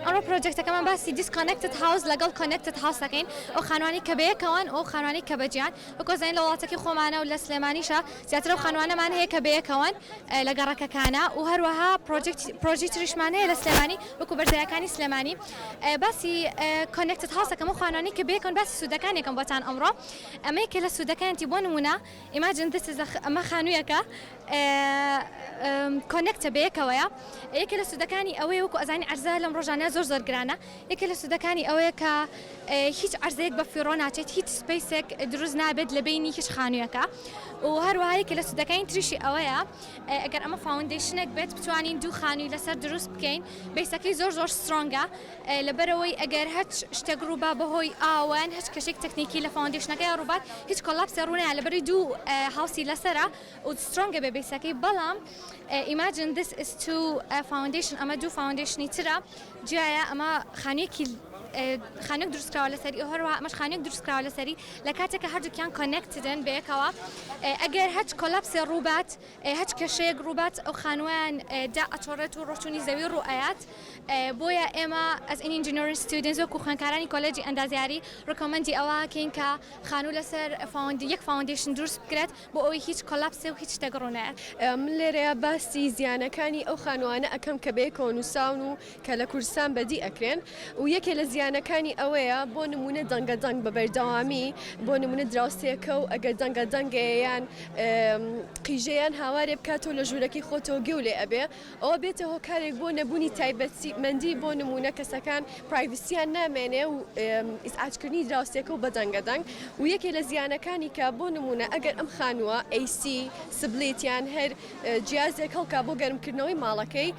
ئەمڕۆ پرۆجێکتەکەمان باسی disconnected house لەگەڵ connected house دەکەین ئەو خانوانەی کە بەیەکەوەن ئەو خانوانەی کە بەجیان وەکو ئەزانین لە وڵاتەکەی خۆمانە و لە سلێمانیشە زیاتر ئەو خانوانەمان هەیە کە بەیەکەوەن لە گەڕەکەکانە و هەروەها پرۆژەی تریشمان هەیە لە سلێمانی وەکو بەرزایەکانی سلێمانی باسی connected house ەکەم و خانوانەی کە بەیەکەوەن باسی سوودەکانێکم بۆتان ئەمڕۆ ئەمەی کە لە سوودەکانتی بۆ نمونە Imagine this is a ئەمە خانوویەکە connect ە بەیەکەوەیە یەکێ لە سوودەکانی ئەوەیە وەکو ئەزانی عەرزە لەم ڕۆژانە زۆر زۆر گرانە یەکێ لە سوودەکانی ئەوەیە کە هیچ عەرزەیەک بە فیڕۆ ناچێت هیچ space ێک دروست نابێت لە بینی هیچ خانوویەکە و هەروەها یەکێ لە سوودەکانی تریشی ئەوەیە ئەگەر ئەمە foundation ێک بێت بتوانین دوو خانووی لەسەر دروست بکەین base ەکەی زۆر زۆر strong ە لەبەرئەوەی ئەگەر هەچ شتێک ڕووبا بەهۆی ئاوە یان هەچ کەشێک تەکنیکی لە foundation ەکەیا ڕووبات هیچ collapse ێ ڕوونایە لەبەرئەوەی دوو house ی لەسەرە و strong ە بێ base ەکەی بەڵام imagine this is two foundation ئەمە دوو foundation ی ترە جیایە ئەمە خانوویەکی خانوویەک دروستکراوە لەسەری و هەروەها ئەمەش خانوویەک دروستکراوە لەسەری لە کاتێک کە هەردووکیان connected ن بەیەکەوە ئەگەر هەچ collapse ێ ڕووبات هەچ کێشەیەک ڕووبات ئەو خانووەیان دا ئەچۆڕێت و ڕۆچوونی زەوی ڕوو ئەیات بۆیە ئێمە as an engineering students وەکو خوێندکارانی کۆلێجی ئەندازیاری recommend ی ئەوە ئەکەین کە خانوو لەسەر یەک foundation دروست بکرێت بۆ ئەوەی هیچ collapse ێ و هیچ شتێک ڕوو نەیات. من لێرەیا باسی زیانەکانی ئەو خانووانە ئەکەم کە بەیەکەوە نووساون و کە لە کوردستان بەدی ئەکرێن و یەکێ لە زیانەکانی ئەوەیە بۆ نموونە دەنگە دەنگ بە بەردەوامی بۆ نموونە دراوسێکە و ئەگەر دەنگە دەنگێ یان قیژە یان هاوارێ بکاتەوە لە ژوورەکەی خۆتەوە گوێو لێ ئەبێ ئەوە بێتە هۆکارێک بۆ نەبوونی تایبەتمەندی بۆ نموونە کەسەکان privacy یان نامێنێ و ئیزعاجکردنی دراوسێکە و بە دەنگە دەنگ و یەکێ لە زیانەکانی کە بۆ نموونە ئەگەر ئەم خانووە AC split یان هەر جیازێک هەڵکا بۆ گەرمکردنەوەی ماڵەکەی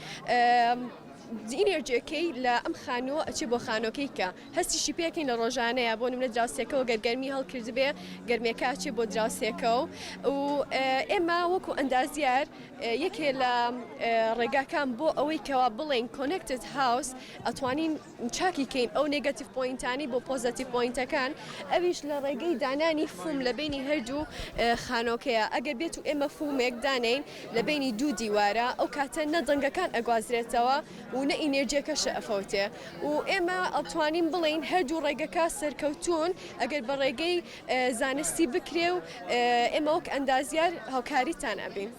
energy ەکەی لە ئەم خانووە ئەچێ بۆ خانووەکەی کە هەستیشی پێکەین لە ڕۆژانەیە بۆ نمونە دراوسێکەوە گەر گەرمی هەڵکردبێ گەرمیەکە ئەچێ بۆ دراوسێکە و ئێمە وەکو ئەندازیار یەکێ لە ڕێگاکان بۆ ئەوەی کەوا بڵێین connected house ئەتوانین چاکی کەین ئەو negative point انی بۆ positive point ەکان ئەویش لە ڕێگەی دانانی foam لە بینی هەردوو خانۆکەیە ئەگەر بێت و ئێمە foam ێک دانین لە بینی دوو دیوارە ئەو کاتە نە دەنگەکان ئەگوازرێتەوە و نە energy ەکەشە ئەفەوتێ و ئێمە ئەتوانین بڵێین هەردوو ڕێگەکە سەرکەوتوون ئەگەر بە ڕێگەی زانستی بکرێ و ئێمە وەک ئەندازیار هاوکاریتان ئەبین.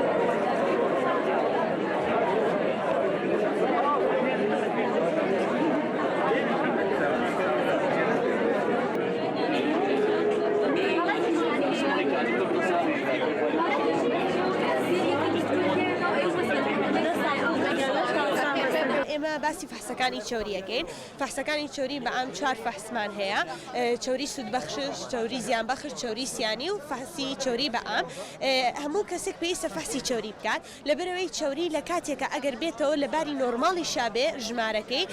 ئێمە باسی فەحسەکانی چەوری ئەکەین فەحسەکانی چەوری بە عام چوار فەحسمان هەیە، چەوری سوودبەخشش، چەوری زیانبەخش، چەوری سیانی و فەحسی چەوری بە عام. هەموو کەسێک پێویستە فەحسی چەوری بکات، لەبەرئەوەی چەوری لە کاتێکا ئەگەر بێتەوە لە باری normal یشا بێ ژمارەکەی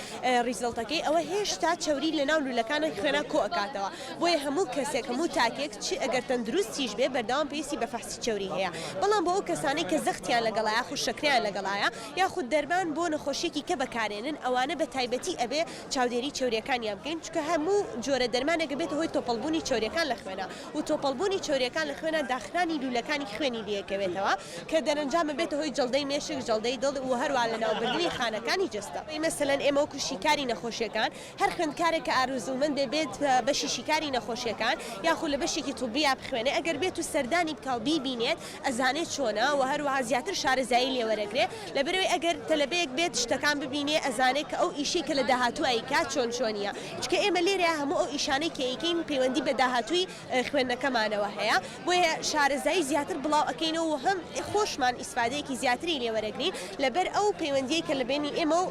result ەکەی ئەوە هێشتا چەوری لە ناو لوولەکانی خوێنا کۆ ئەکاتەوە، بۆیە هەموو کەسێک هەموو تاکێک چ ئەگەر تەندروستیش بێ بەردەوام پێویستی بە فەحسی چەوری هەیە، بەڵام بۆ ئەو کەسانەی کە زەختیان لەگەڵە یاخود شەکرەیان لەگەڵایە یاخود دەرمان بۆ نەخۆشیەکی کە بەکارێنن ئەوانە بە تایبەتی ئەبێ چاودێری چەوریەکانیان بکەین چونکە هەموو جۆرە دەرمانێک ئەبێتە هۆی تۆپەڵ بوونی چەوریەکان لە خوێنا و تۆپەڵ بوونی چەوریەکان لە خوێنا داخرانی لوولەکانی خوێنی لێکەوێتەوە کە دەرەنجام ئەبێتە هۆی جەڵدەی مێشک جەڵدەی دڵ و هەروا لەناوبردنی خانەکانی جەستە مەسەلەن ئێمە وەکو شیکاری نەخۆشیەکان هەر خوێندکارێک کە ئارەزوومەند بێ بێت بە بەشی شیکاری نەخۆشیەکان یاخود لە بەشێکی طبیا بخوێنێ ئەگەر بێت و سەردانی بکا و بیبینێت ئەزانێ چۆنە وە هەروەها زیاتر شارەزایی لێ وەرەگرێ لەبەرئەوەی ئەگەر تەلەبەیەک بێت شتەکان ببینێ ئەزانێ کە ئەو ئیشەی کە لە داهاتوو ئەیکات چۆن چۆنیە چونکە ئێمە لێرەیا هەموو ئەو ئیشانەی کە ئەیکەین پەیوەندی بە داهاتووی خوێندنەکەمانەوە هەیە بۆیە شارەزایی زیاتر بڵاو ئەکەینەوە و هەم خۆشمان ئیسفادەیەکی زیاتری لێ وەرەگرین لەبەر ئەو پەیوەندیەی کە لە بەینی ئێمە و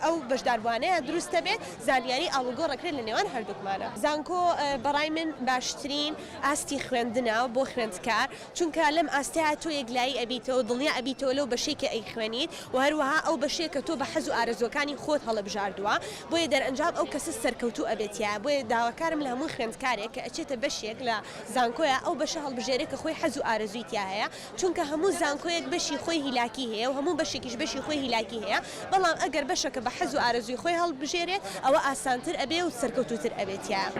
ئەو بەشداربووانەیا دروست دەبێت زانیاری ئاڵوگۆڕ ئەکرێت لە نێوان هەردووکمانا. زانکۆ بەڕای من باشترین ئاستی خوێندنە بۆ خوێندکار چونکە لەم ئاستەیا تۆ یەکلایی ئەبیتەوە دڵنیا ئەبیتەوە لەو بەشەی کە ئەیخوێنیت و هەروەها ئەو بەشەیە کە تۆ بە حەز و ئارەزوو. ئارەزووەکانی خۆت هەڵبژاردووە بۆیە دەرئەنجام ئەو کەسە سەرکەوتوو ئەبێت تیایا بۆیە داواکارم لە هەموو خوێندکارێک کە ئەچێتە بەشێک لە زانکۆیا ئەو بەشە هەڵبژێرێ کە خۆی حەز و ئارەزووی تیا هەیە چونکە هەموو زانکۆیەک بەشی خۆی هیلاکی هەیە و هەموو بەشێکیش بەشی خۆی هیلاکی هەیە بەڵام ئەگەر بەشەکە بە حەز و ئارەزووی خۆی هەڵبژێرێت ئەوە ئاسانتر ئەبێ و سەرکەوتووتر ئەبێت تیایا.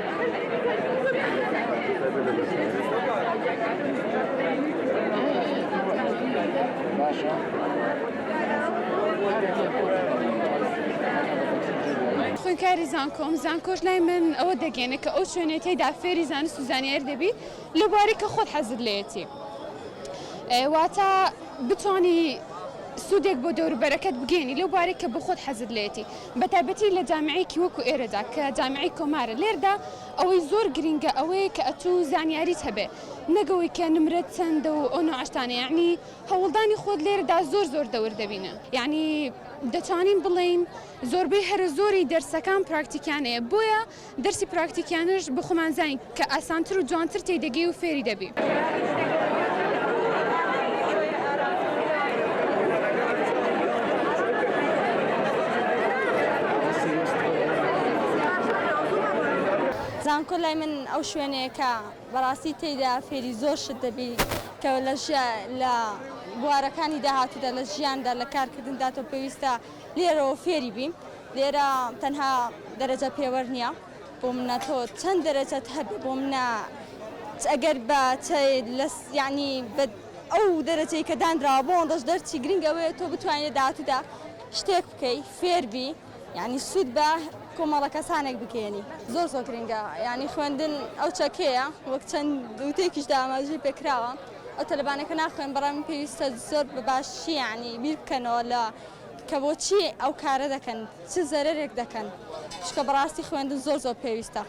خوێندکاری زانکۆم، زانکۆش لای من ئەوە دەگەیەنێ کە ئەو شوێنەی تێیدا فێری زانست و زانیاری دەبی لە بوارێک کە خۆت حەزت لێیەتی واتە بتوانی سوودێک بۆ دەوروبەرەکەت بگەیەنی لەو بوارێک کە بۆ خۆت حەزت لێیەتی بەتایبەتی لە جامیعەیەکی وەکو ئێرەدا کە جامیعەی کۆمارە لێردا ئەوەی زۆر گرینگە ئەوەیە کە ئەتوو زانیاریت هەبێ نەک ئەوەی کە نمرەت چەندە و ئەو نوعە شتانە یەعنی هەوڵدانی خۆت لێرەدا زۆر زۆر دەور دەبینە یەعنی دەتوانین بڵێین زۆربەی هەرە زۆری دەرسەکان پراکتیکیانەیە بۆیە دەرسی پراکتیکیانەش بۆ خۆمان زانین کە ئاسانتر و جوانتر تێی دەگەی و فێری دەبی. زانکۆ لای من ئەو شوێنەیە کە بەڕاستی تێیدا فێری زۆر شت دەبی کە لە لە بوارەکانی داهاتوودا لە ژیاندا لە کارکردندا تۆ پێویستە لێرەوە فێری بی لێرە تەنها دەرەجە پێوەر نییە بۆ منە تۆ چەند دەرەجەت هەبێ بۆ منە ئەگەر بە لە یعنی بە ئەو دەرەجەی کە دانراوە بۆ ئەوەندەش دەرچی گرنگ ئەوەیە تۆ بتوانیت لە داهاتوودا شتێک بکەی فێربی یعنی سوود بە کۆمەڵە کەسانێک بگەیەنی زۆر زۆر گرنگە یعنی خوێندن ئەو چەکەیە وەک چەند وتەیەکیشدا ئاماژەی پێکراوە ئەو تەلەبانەی کە ناخوێن بەڕای من پێویستە زۆر بە باشی یعنی بیر بکەنەوە لە کە بۆچی ئەو کارە دەکەن چ زەرەرێک دەکەن چونکە بەڕاستی خوێندن زۆر زۆر پێویستە.